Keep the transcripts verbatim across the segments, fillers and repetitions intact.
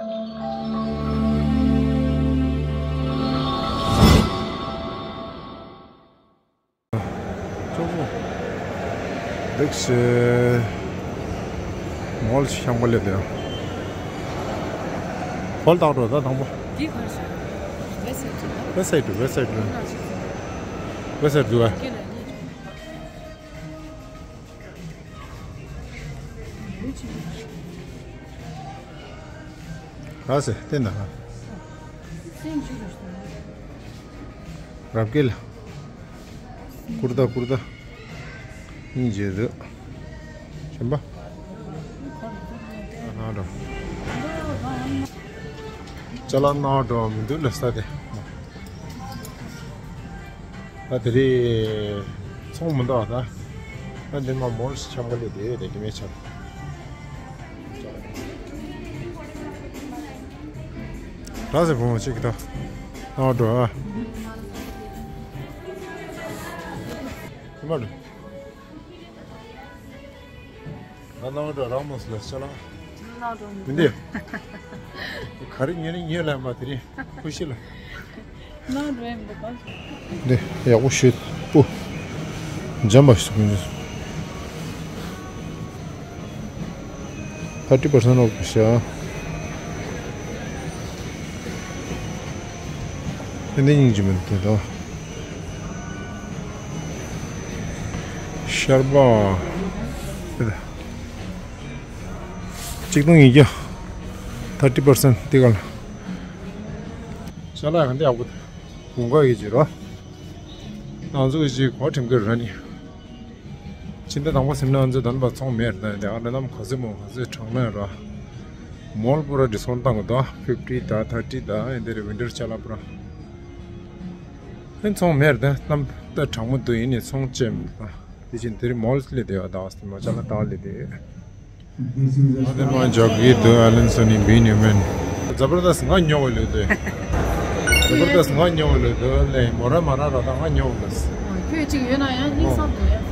གཙོ་བོ། འདུག་སེ། མོལ་ཞིག་ཤང་པ་ལས་དེ། བོལ་བཏང་འགྲོ་ད་དང་པོ། འདི་གར་ཞིག་བེ་སའི་ཌི་ན། བེ་སའི་ཌི་བེ་སའི་ཌི། བེ་སའི་ཌི་འདུག་ཨ། ག་སེ་བསྟན་དང་། རབ་རྒྱལ། ཀུར་ཏ་ཀུར་ཏ། སྙིང་རྗེ་རེད། གཞན་པ། ཅ་ལག་སྣ་འགྲོ་མི་འདུག་ལ་ས་དེ། ད་དེ་རིང་ཚོང་མི་འདུག་ད། ད་འདི་མ་མོལ་ཞིག་འཆམ་ག་ལེ་དེ་རེད་དེ་མེད་ཆགས། ར་ཟེ་བུ་མོ་གཅིག་ད། ཨོ་འགྲོ་ཨ། ཁྱི་མ་འགྲོ། ང་ནང་འགྲོ་རང་མོ་སུ་ལ་ཤ་ལ། ནང་འགྲོ་མི་འདི། ག་རེ་ཉེ་རིང་ཉེ་ལ་མ་དེ་རིང་ཁུ་ཤི་ལ། ནང་འགྲོ་ཡིན་པ་ག། འདི་ཡག་པོ་ཞིག་པོ། འཇམ་པ་ཞིག་མི་འདུག Thirty percent off ཤག་ཨ་ནི་སྙིང་རྗེ་མི་འདུག་དེ་དང་། ཤར་པ། གཅིག་སྟོང་ཉིས་བརྒྱ། Thirty percent དེ་ག་ལ། ཤ་ལ་ཡང་འདི་ཡག་པོ་འདུག་དགུན་ཁ་ཡོད་ཅེས་རོ། ང་ཚོ་གི་ཅིག་གོ་ཁྲིམས་ཀྱི་ར་ནི། ཕྱི་ཟླ་དང་པོ་ཟིན་ན་ང་ཚོ་དང་པ་ཚོང་མེད་རེད་ད་ཡང་ལ་ནམ་ག་ཚོད་མོ་ག་ཚོད་གྲང་ན་ར། མོལ་པུ་ར་ཌི་སི་ཀའུན་ཊི་བཏང་གི་འདུག fifty ད་thirty ད་ཨེ་འདི་རེད་ཝིན་ཊར་ཅ་ལག་པུ་ར། ཨེ་ཚོང་མེད་རེད་ད་གནམ་ད་གྲང་མོ་འདུག་ཡིན་ནི་ཚོང་བཅད་མི་འདུག་དེ་བཞིན་དེ་རིང་མོལ་སླེབས་བསྡད་ཡོད་ད་ཟེར་མ་ཅ་ལག་ད་སླེབས་བསྡད་ཡོད། ཨ་དེ་མ་འཇོག་གི་འདུག་ཨ་ལན་སོ་ནི་བི་ནི་མེན། ཛ་བར་དསྟ་ང་ཉོ་བ་ལོས་དོ། ཛ་བར་དསྟ་ང་ཉོ་བ་ལོས་དོ་ལེ་མོ་ར་མ་ར་ར་ད་ང་ཉོ་བ་ལོས། ཁྱོད་ཅིག་ཡོད་ན་ཡང་གཉིས་སམ་དུ་ཡང་།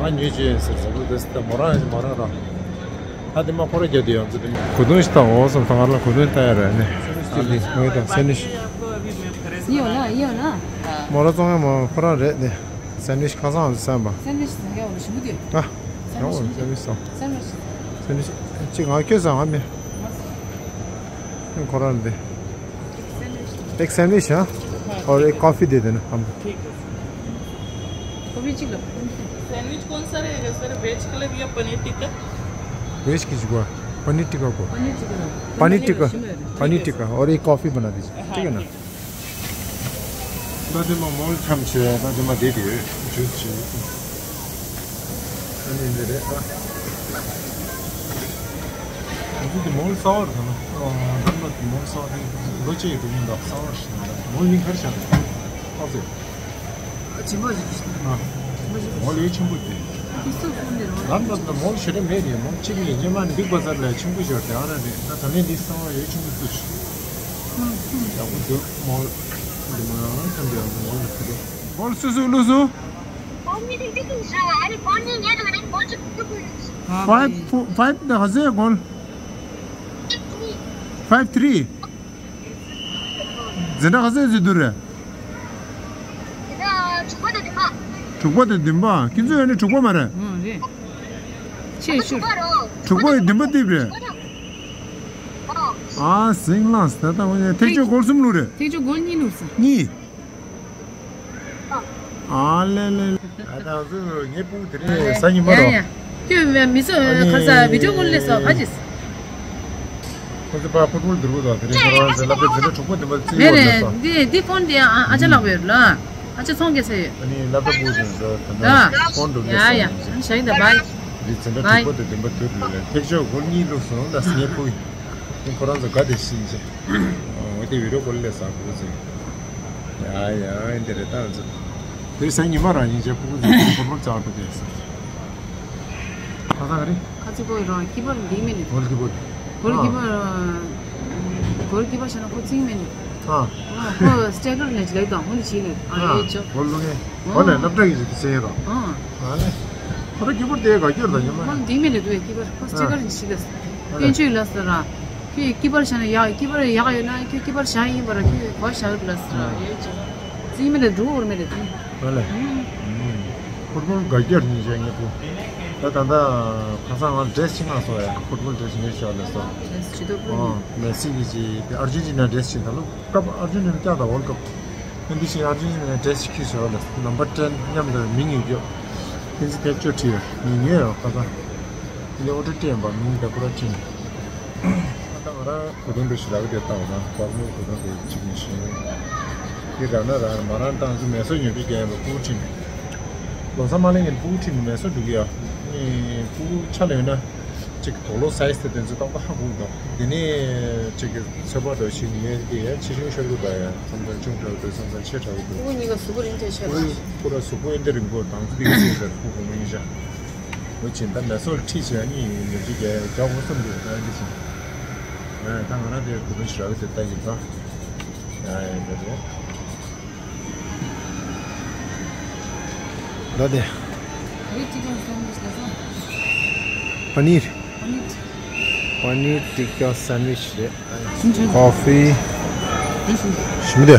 ང་ཉོ་ཅི་ཡིན་ཟེར་ཛ་བར་དསྟ་མོ་ར་མ་ར་ར། ཨ་དེ་མ་ཁོ་ར་རྒྱ་དེ་ཡང་ཚོ་དེ་མ། གོ་དོན་ཞིག་དང་འོ་སོང་ཐང་ལ་གོ་དོན་ལྟ་ཡ་ར་ནི། ཨ་དེ་ངོས་དང་སེ་ནི་ཤི། ཡོད་ན་ཡོད་ན། མོ་ར་ཙོང་ཡ་མ་ཁོ་ར་རེད་ནི། སེན་ཝིཆ་ཁ་སང་ཟ་བ། སེན་ཝིཆ་ཟ་ཡག་འོ་ཞིམ་པོ་དེ། ཨ། སེན་ཡག་འོ་ཝིཆ་སེན་ཝིཆ་ཟ། སེན་ཝིཆ། སེན་ཝིཆ། ཅི་ང་ཁྱོད་ཟ་ང་མི། ཁོ་རང་འདི། སེན་ཝིཆ། Egg sandwich, huh? और एक कॉफी दे देना हमको। ठीक है। कॉफी चिक लो। सैंडविच कौन सा रहेगा सर, वेज के लिए या पनीर टिक्का? वेज कीजिए, पनीर टिक्का को। पनीर टिक्का। पनीर टिक्का। पनीर टिक्का और एक कॉफी बना दीजिए, ठीक है ना? ད་དེ་མ་མོལ་འཆམ་བྱས་ད་དེ་མ་བསྡད་དེ་ཡོད་ཇུས་བྱས། ཨ་ནི་འདི་རེད་ཨ། ང་ཚོ་དེ་མོལ་གསར་པ་རེད་ན། ཨ་འདམ་ལ་དེ་མོལ་གསར་པ་དེ་ལོ་གཅིག་ཡོད་དུ་མིན་འདུག་གསར་པ་ཞིག་མོལ་མིང་ག་རེ་ཤར་ཨ་ཟེར། ཨ་ཆེན་པོ་ཞིག་ཨ་མོལ་ཡོད་ཆེན་པོ་དེ། འདམ་ལ་དེ་མོལ་ཞེ་དྲག་མེད་རེད། མོལ་གཅིག་ཡིན་རྗེས་མ་ནི་བིག་བ་ཛར་ལ་ཆེན་པོ་ཞིག་ཡོད་དེ་ཨ་ར་རེད། ད་ད་ལན་འདི་གསར་པ་ཡོད་ཆེན་པོ་ཚུད་ཡག་པོ་འདུག་མོལ། འདི་མ་ཡང་ཐམས་ཅད་ཡང་མོལ་ལ་ཁུ་དེ། མོལ་སུ་སུ་ལུ་སུ། Five, five ད་ག་ཚོད་གོན། Five three། འཛིན་གྲྭ་ག་ཚོད་ཟིན་དུ་རེད། དྲུག་པ་དང་བདུན་པ། ཁྱེད་ཚོ་ཡོད་ནི་དྲུག་པ་མ་རེད། ཨང་རེད། ཆེ་ཤོས། དྲུག་པ་ཡི་བདུན་པ་ཏིབ་རེད། ཨ་ཟིང་ལངས་ད་ལྟ་ཐེག་ཆོས་སྒོར་གསུམ་ལུགས་རེད། ཐེག་ཆོས་སྒོར་གཉིས་ལུགས་སོང་། གཉིས། ཨ་ལེ་ལེ་ལེ། ཨ་ད་ང་ཚོ་ངའི་སྤུ་གུ་དེ་རིང་གཟའ་ཉི་མ་ཡ་རོ། ཡ་ཡ། ཁྱོད་མི་ཚོ་ཨ་ནི་ག་ས་བི་ཌིའོ་ཀོལ་སླེབས་སོང་ཨ་ཅེ། ཁོ་ཚོ་ཕ་ཕུར་ཕུར་འདུར་བུ་དང་དེ་རིང་ཁོ་རང་ཚོ་སློབ་གྲྭ་འཛིན་གྲྭ་དྲུག་པ་འདི་མ་རྩིས་མེད་ཡོད་ལ་མེད་སོང་། འདི་འདི་ཕོན་འདི་ཨ་ཨ་ཅག་ལག་པ་ཡོད་ལ། ཨ་ཅག་ཚོང་སྐྱེལ་ས་ཡོད། ཨ་ནི་སློབ་གྲྭ་སྤུ་གུ་དེ་ཚོ་ད་ལྟ་ཕོན་འགྲོ་ཡ་སླེབས་ཡ་སོང་། ཨ་ནི་ཞག་ཡིན་ད་བའི། འདི་འཛིན་གྲྭ་བའི། དྲུག་པ་དང་བདུན་པ་དེ་རེད་ལ་ཐེག་ཆོས་སྒོར་གཉིས་བླུགས་སོང་ལ་ངའི་སྤུ་གུ་ཡིན། ཁོ་རང་ཚོ་དགའ་དེ་ཤིན་ཆེ། འོ་དེ་བི་ཌིའོ་ཀོལ་སླེབས་སོང་སྤུ་གུ་ཚོ། ཡ་ཡ་འདི་རེད་ད་ང་ཚོ། དེ་རིང་གཟའ་ཉི་མ་རང་ཡིན་ཅེ་སྤུ་གུ་ཚོ་ཕོར་ཕོར་བཅག་འགྲོ་དེ་སོང་། ཁ་ཚ་ག་རེ། ཁ་ཚ་ཁོ་རང་ཀི་པར་འདི་མེད་ནི། གོལ་ཀི་པར། གོལ་ཀི་པར། གོལ་ཀི་པར་བྱས་ན་ཁོ་རྩིས་མེད་ནི། ཨ། ཁོ་སི་ཊེ་ཀར་ནས་ལེགས་དང་ཧོན་ཆི་ནས་ཨ་ཨ་ཡེ་ཅོ། གོལ་ལུ་ངེ། ཨ། ཁོ་ནས་སློབ་གྲྭ་གི་ཅིག་ཏུ་ཟེར་ཡོད་དང་། ཨ། ཨ་ལེ། ཁོ་ར་ཀི་པར་དེ་ག་སྐྱོར་དང་ཉི་མ། ཁོ་འདི་མེད་ནི་འདུག་ཀི་པར་ཁོ་སི་ཊེ་ཀར་ནས་ཤི་ལས། བསྟན་ཆོས་ལ་ཟེར་ར། ཁྱོད་ཀི་པར་བཞག་ན་ཡག་ཀི་པར་ཡག་ཡོད་ན་ཁྱོད་ཀི་པར་བཞག་ཡིན་པར་ཁྱོད་གོ་བཞག་ལ་ཟེར་ར་ཡོད་ཅིག་རྩིས་མེད་ལ་འགྲོ་འོར་མེད་ལ་དེ། ཨ་ལས། ཕུཊ་བོལ་དགའ་སྐྱོར་ནི་བྱས་ངས་བུ། ད་ད་ད་ཁ་སང་ང་ཌེ་རེ་སི་ཅིག་མངགས་སོང་ཡ། ཕུཊ་བོལ་ཌེ་རེ་སི་ངས་ཞོར་ལ་སོ། ཌེ་རེ་སི་ཇི་ལྟར་པོ་ཨོ་ཡིན། མེ་སི་གི་ཅི་ཨར་ཇེན་ཊི་ན་ཌེ་རེ་སི་ཅིག་ད་ལོ་སྐབས་ཨར་ཇེན་ཊི་ན་བཀྱག་དང་ཝོལ་ཀབ། ཨ་འདི་ཕྱིན་ཨར་ཇེན་ཊི་ན་ཌེ་རེ་སི་ཅིག་ཁྱེར་ཞོར་ལ་ནམ་བར་ཊེན་མཉམ་དུ་མིང་ཡོད་རྒྱུ། ཨ་འདི་ཐེབས་ཆོག་བྲིས་ཡོད་ངས་ཉོས་ཡོད་ཁ་སང་། ཨ་འདི་ཨོ་ཌར་སྤྲད་ཡིན་པ་མིང་དང་པུ་ར་ཅིན། ད་ང་རང་གོས་ཐུང་འདྲ་ཞིག་རག་གི་དེ་བཏང་བ་དང་པགས་མོའི་གོས་ཐུང་དེ་གཅིག་ནས་བཞེས། དེ་རག་ན་རག་མ་རག་བཏང་ཚུལ་མེ་སོར་ཉོ་རྒྱུ་རྒྱག་ཡིན་པ་ཕྲུ་གུ་ཁྲིད་ནས། ལོ་གསར་མ་ལེན་མཁན་ཕྲུ་གུ་ཁྲིད་ནས་མེ་སོར་འགྲོ་གི་ཡ། ཨེ་ཕྲུ་གུ་ཆ་ལ་ཡོད་ན། གཅིག་དོག་ལོ་སའི་ཛི་དེ་དེ་ཚོ་ཏག་ཏག་ཧ་གོ་གི་འདུག་དེ་ནས་གཅིག་གི་ཚོད་དཔག་འདྲ་ཞིག་ཉོས་ཏེ་ཡ་ཕྱི་ཤུན་ཤོར་གི་འདུག་ཡ། མཚམས་མཚམས་ཆུང་དྲགས་འདུག་མཚམས་མཚམས་ཆེ་དྲགས་འདུག་ཕྲུ་གུ་གཉིས་ཀ་གཟུགས་པོ་རིང་ཐལ་ཆེ་ཕྲུ་གུ་ར་གཟུགས་པོ་ཨེ་འདྲ་རིང་པོ་དང་ཚོ་ཏིག་ཙི་ཟེར་ཕྲུ་གུ་མི་ཉིད་ཆ། འོ་ཅིན་ད་མེ་སོར་ཁྲིད་བྱས་ནི་ཉོ་རྒྱུ་རྒྱག་རྒྱག་འོ་བསམ་འདུག་ད་འདི་བྱས། ཨ་ད་ང་རང་དེ་གོ་དོན་ཞིག་རག་གི་དེ་ལྟ་ཡིན་ད། ཡ་ཡ་འདི་རེད། ད་དེ། བྷི་ཊི་ཀ་སན་ཝིཆ་ལ་སོང་། པ་ནིར། པ་ནིར། པ་ནིར་ཊི་ཀ་སན་ཝིཆ་རེད། ཀོ་ཧྥི། ཞིམ་དེ།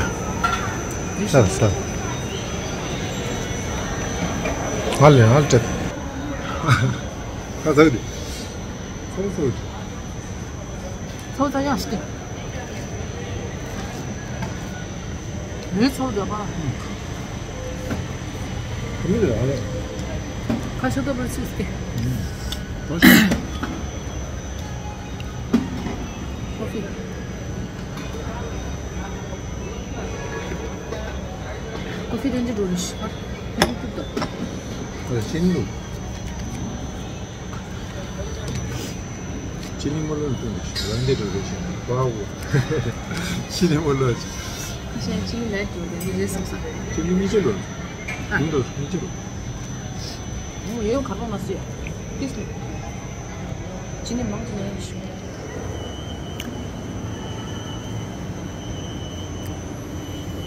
ས་ས། ང་ལས་ང་ལས། ཁ་ཚ་གི་འདུག་ཚོགས་ཚོགས། ཚོགས་ཚ་ཡང་ཞིག་མི་ཚོགས་འདྲ་པ། མི་འདྲ་ཨ་ལས། ཁ་ཤོ་ཏོ་པར་ཚིག་སྟེ། ཨོ་ཤི། ཀོ་ཧྥི། ཀོ་ཧྥི་དེ་འདྲ་འགྲོ་རེ་ཤི་པར། ཨོ་ཤི་འདུག་ཨོ་ཤི་འདུག་ཅི་ནི་མོ་ལོ་ལ་ཏུ་ནི་ཤི་རང་དེ་འགྲོ་རེ་ཤི་ནི་པ་འོ། ཅི་ནི་མོ་ལོ་ཅི། ཁ་ཤས་ཅི་ནི་ལ་འགྲོ་རེ་རེ་སོང་ས། ཅི་ནི་མི་ཅི་ལོ། ཨ། མི་འདུག་མི་ཅི་ལོ། ཨོ་ཡོད་ག་རོ་མ་སུ་ཡ། ཏིས་ནི། ཅི་ནི་མང་ཅི་ནི་ཤི།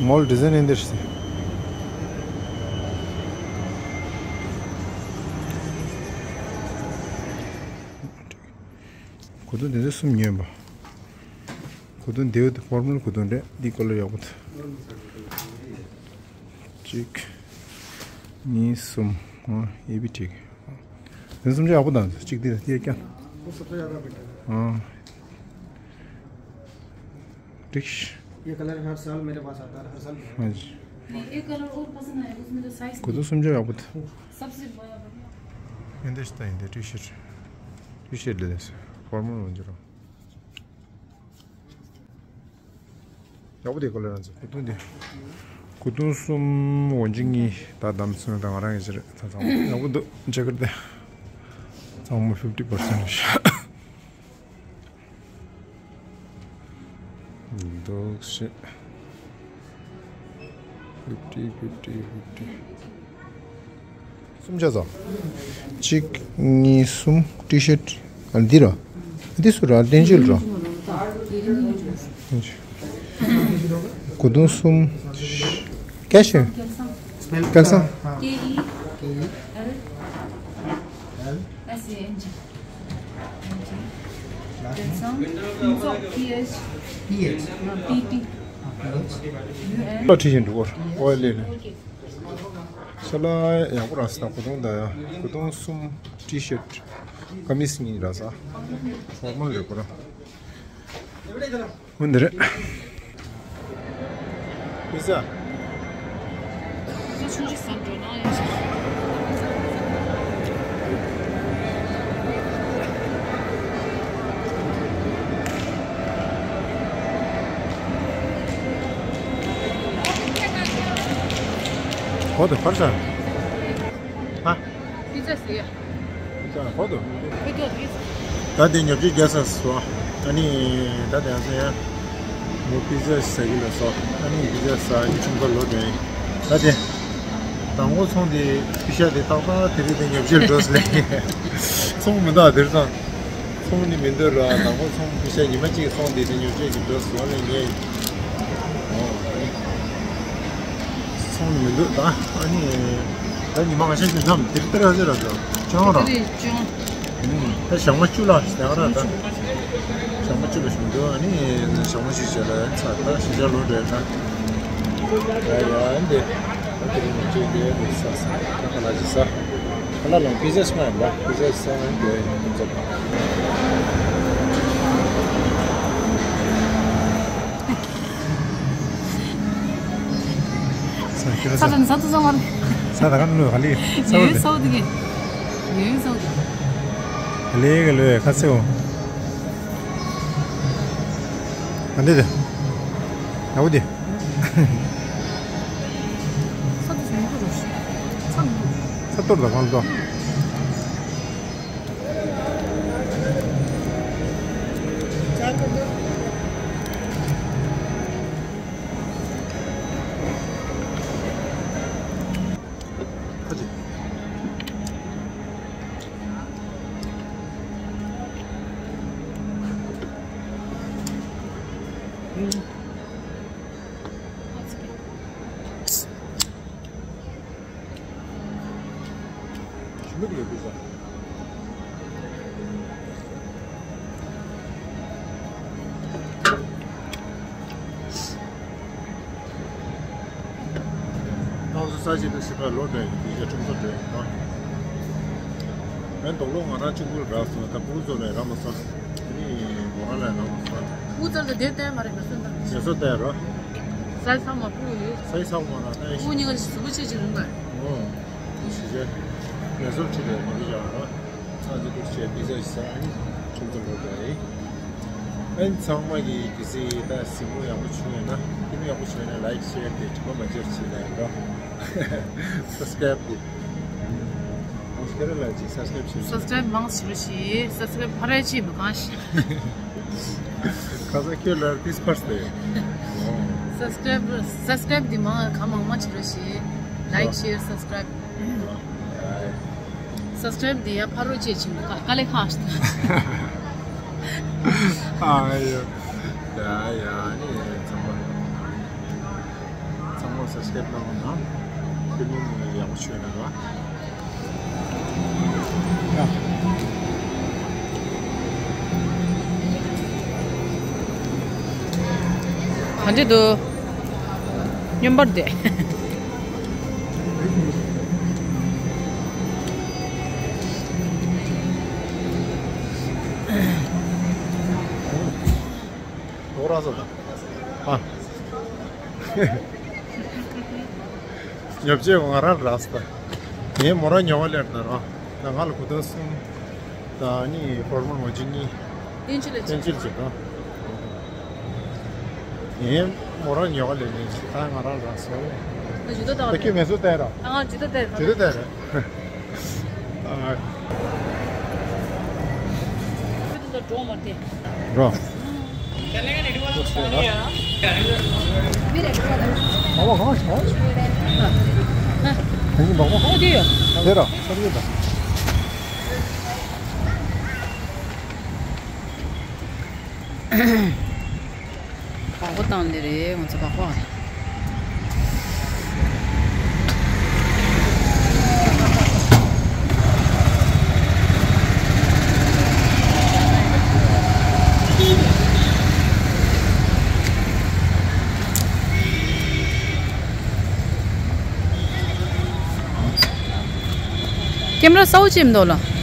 མོལ་ཌི་ཛའིན་ཨེ་འདིར་སི། གོ་དོན་དེ་ཚོ་གསུམ་ཉོས་པ། གོ་དོན་དེ་བོ་དེ་ཕོར་མལ་གོ་དོན་རེད། འདི་ཀོ་ལར་ཡག་པོ་འདུག་གཅིག་གཉིས། གསུམ། ཨ་ཨེ་བི་ཊིག་དེ་གསུམ་ཆ་ཡག་པོ་དང་གཅིག་དེ་དེ་ཀྱང་། ཨ། འགྲིག ये कलर हर साल मेरे पास आता है, हर साल। हाँ जी। ये कलर और पसंद आया, उसमें तो साइज। कुछ तो समझो आप तो। सबसे बड़ा। ཡིན་འདི་ཤི་ད་ཡིན་འདི་ཊི་ཤར་ཊི། ཊི་ཤར་ཊི་ལས་ཕོར་མལ་འོན་ཅི་རོ། ཡག་པོ་དེ་ཀོ་ལར་རང་ཚོ་གོས་ཐུང་དེ། གོས་ཐུང་གསུམ་འོན་ཅི་གཉིས་ད་དམ་སོང་ད་ང་རང་གི་ཕྱིར་ད་ཚང་མ་ཡག་པོ་འདུག་ཇེ་ཀེཊ་དེ། ཚང་མ་ཕིབ་ཊི་པར་སེན་ཊི། འདུག་ཤེས། ཕིབ་ཊི་ཕིབ་ཊི་ཕིབ་ཊི། གསུམ་ཆ་ཚང་། གཅིག་གཉིས་གསུམ་ཊི་ཤར་ཊི། ཨ་འདི་ར། འདི་སུ་ར་ལྡན་ཅིལ་ར། གོས་ཐུང་གསུམ། སྐད་ཤེས། སྐལ་བཟང་། ལོ་ཁྲི་བཞིན་འགྲོ་གོ་ཨོ་ལེ་ལེ། ཤ་ལ་ཡག་པོ་རག་སོང་། གོས་ཐུང་ད་ཡ། གོས་ཐུང་གསུམ། ཊི་ཤར་ཊི། ཀ་མིས་གཉིས་རག་སོང་། ཧོར་མོན་རེད་པ་ར། འོ་འདི་རེད། པི་ཛ། ཧོ་དེ་ཕར་ཤ། ཧ། པི་ཛ་ཟེར་ཡ། ཅང་ཧོ་དོ། ད་དེ་ཉོ་ཆ་རྒྱག་ས་སོ། ཨ་ནི་ད་དེ་ཨ་ཟེ་ཡ། མོ་པི་ཛ་ཟ་གི་ལ་སོ། ཨ་ནི་པི་ཛ་ཟ་ཡི་ཁྲིམས་ཁ་ལོ་དོན། ད་དེ། དང་པོ་ཚོང་དེ་པི་ཤ་དེ་ཏག་ཏག་དེ་རིང་དེ་ཉོ་ཆ་འགྲོ་སོང་ལེ། ཚོང་མི་འདུག་དེར་སོང་། ཚོང་ནི་མི་འདུག་ར། དང་པོ་ཚོང་པི་ཤ་ཉི་མ་གཅིག་ཚོང་དེ་དེ་ཉོ་ཆ་གི་འགྲོ་སོང་ལེ་ངས། ཚོང་ནི་མི་འདུག་ད་ཨ་ནི། ད་ཉི་མ་ང་ཤ་ཞིག་མཚམས་དེ་རིང་ཏི་ར་ཟེར་ར་འགྲོ་ཅང་ར། དེ་རིང་ཅང་། ཨུམ། ད་ཞག་མ་བཅུ་ལ་ཞིག་ཡང་ར་ད། ཞག་མ་བཅུ་ལ་ཞིག་འགྲོ། ཨ་ནི་ཞག་མ་བཅུ་བྱས་ལ་ཚར་ད་ཞི་ཅང་ལོ་འདྲེ་ད། ཡ་ཡ་འདི། ད་དེ་རིང་ང་ཚོའི་འདི་ཡ་འདི་ས་ས་ད་ཁ་ལག་ཅིག་ས། ཁ་ལག་ལ་པི་ཛ་ཞིག་མ་ཡིན་པ་པི་ཛ་ཞིག་ས་ཨ་ནི་འདི་ཡ་འདི་ཚོ། ས་ཁྱེད་ས་ས་ས་ས་ས་མ་རེད། ས་ད་ག་ནུ་ག་ལི་ས་ཡོད་ས་འོ་དེ་གི་ཡོད་ས་འོ་དེ་ག་ལི་ག་ལི་ཁ་སེ་འོ། ཨ་འདི་དེ་ཨ་འོ་དེ་ས་དེ་ས་མི་འདུག་རོ། ས་མི་འདུག་ས་གཏོར་དང་གང་ལ་གཏོར། ཞུ་མི་དེ་ཡོད་པའི་ས། ཏང་སུ་ས་ཆེ་དུ་སི་པ་ལོ་འདྲ་ཡིན་དུས་ཆ་ཁྲོམ་ཚོ་འདྲ་ཡིན་ནོ། ཨན་དོག་ལོ་ང་རང་གཅིག་པུ་རག་སོང་ད་བུ་ཚོ་ལས་རག་མ་སོང་། ཨ་ནི་མོ་རང་ལས་རག་མ་སོང་། བུ་ཚོ་ལ་དེ་བལྟས་མ་རེད་མ་སོང་ད། ངལ་གསོ་བལྟས་རོ། ས་ཡི་ཚང་མ་བུ་ཡོད། ས་ཡི་ཚང་མ་རང་ལྟ་ཡིན། བུ་གཉིས་ཀ་གཟུགས་པོ་ཆེ་ཆེ་རུང་ག་ཨོ། དེ་ཞིག་ཆེ། ངལ་གསོ་ཁྲིད་ལས་མ་རུ་བཞག་རོ། ཚང་ཚོ་ཐུགས་རྗེ་ཆེ། པི་ཛ་ཞིག་ཟ། ཨ་ནི་ཁྲོམ་ཚོ་འགྲོ་དགོས་རེད། ཨ་ནི་ཚང་མ་གིས་གལ་སྲིད་ད་གཟིགས་མོ་ཡག་པོ་བྱུང་ཡོད་ན་སྐྱིད་མོ་ཡག་པོ་བྱུང་ཡོད་ན་ལའིཀ་ཤེར་དེ་དྲི་མ་མ་འབྱོར་བྱེད་ལ་ཡིན་རོགས། སབ་སི་ཀ་རེབ་དེ། ཨོ་ཤེར་ལ་ཅིག་སབ་སི་ཀ་རེབ་བྱེད། སབ་སི་ཀ་རེབ་མང་བྱེད་རོགས་བྱེད། སབ་སི་ཀ་རེབ་ཕ་ར་ཅིག་མི་གང་ཞིག་ཁ་སང་ཁྱོད་ལ་ཏིས་ཕར་སྟེ། སབ་སི་ཀ་རེབ་སབ་སི་ཀ་རེབ་འདི་མང་གང་མང་མང་བྱེད་རོགས་བྱེད། ལའིཀ་ཤེར་སབ་སི་ཀ་རེབ། སབ་སི་ཀ་རེབ་འདི་ཡ་ཕ་རོ་ཅེ་ཆིང་དཀའ་ལས་ཁག་ཞིག་ཨ་ཡོ། ཡ་ཡ་ནི་ཚང་མ་ཚང་མ་སབ་སི་ཀ་རེབ་གནང་རོགས་གནང་། ཁྱོད་མི་ཡག་པོ་བྱོས་གནང་རོགས། ག་འདྲ་འདུག་སྙོམས་པར་བསྡད། འོ་ར་སོ་ཨ། ཉོ་ཆས་ང་རང་རག་སོང་། ངའི་མོ་རང་ཉོ་བ་ལེར་ན་ར། ད་ང་ལ་གོ་ཐོས་གསུམ། ད་ནི་ཧོར་མོན་མོ་ཅི་གཉིས། བསྟན་བཅོས་ལ་བསྟན་བཅོས་ཅིག་དང་། ངའི་མོ་རང་ཉོ་བ་ལེར་ནས་ཅིག་ད་ང་རང་རག་སོང་། ང་ཇུས་གཏོགས་ད་བཏང་ཁྱོད་ངལ་གསོ་བལྟས་ར། ཨ་ང་ཇུས་གཏོགས་བལྟས་ར། ཇུས་གཏོགས་བལྟས་ར། ཨ། འགྲོ། བག་པ་བཏང་ནི་རེད་ང་ཚོ་བག་པ། ཀེམ་ར་སའུ་ཅིམ་དོ་ལ།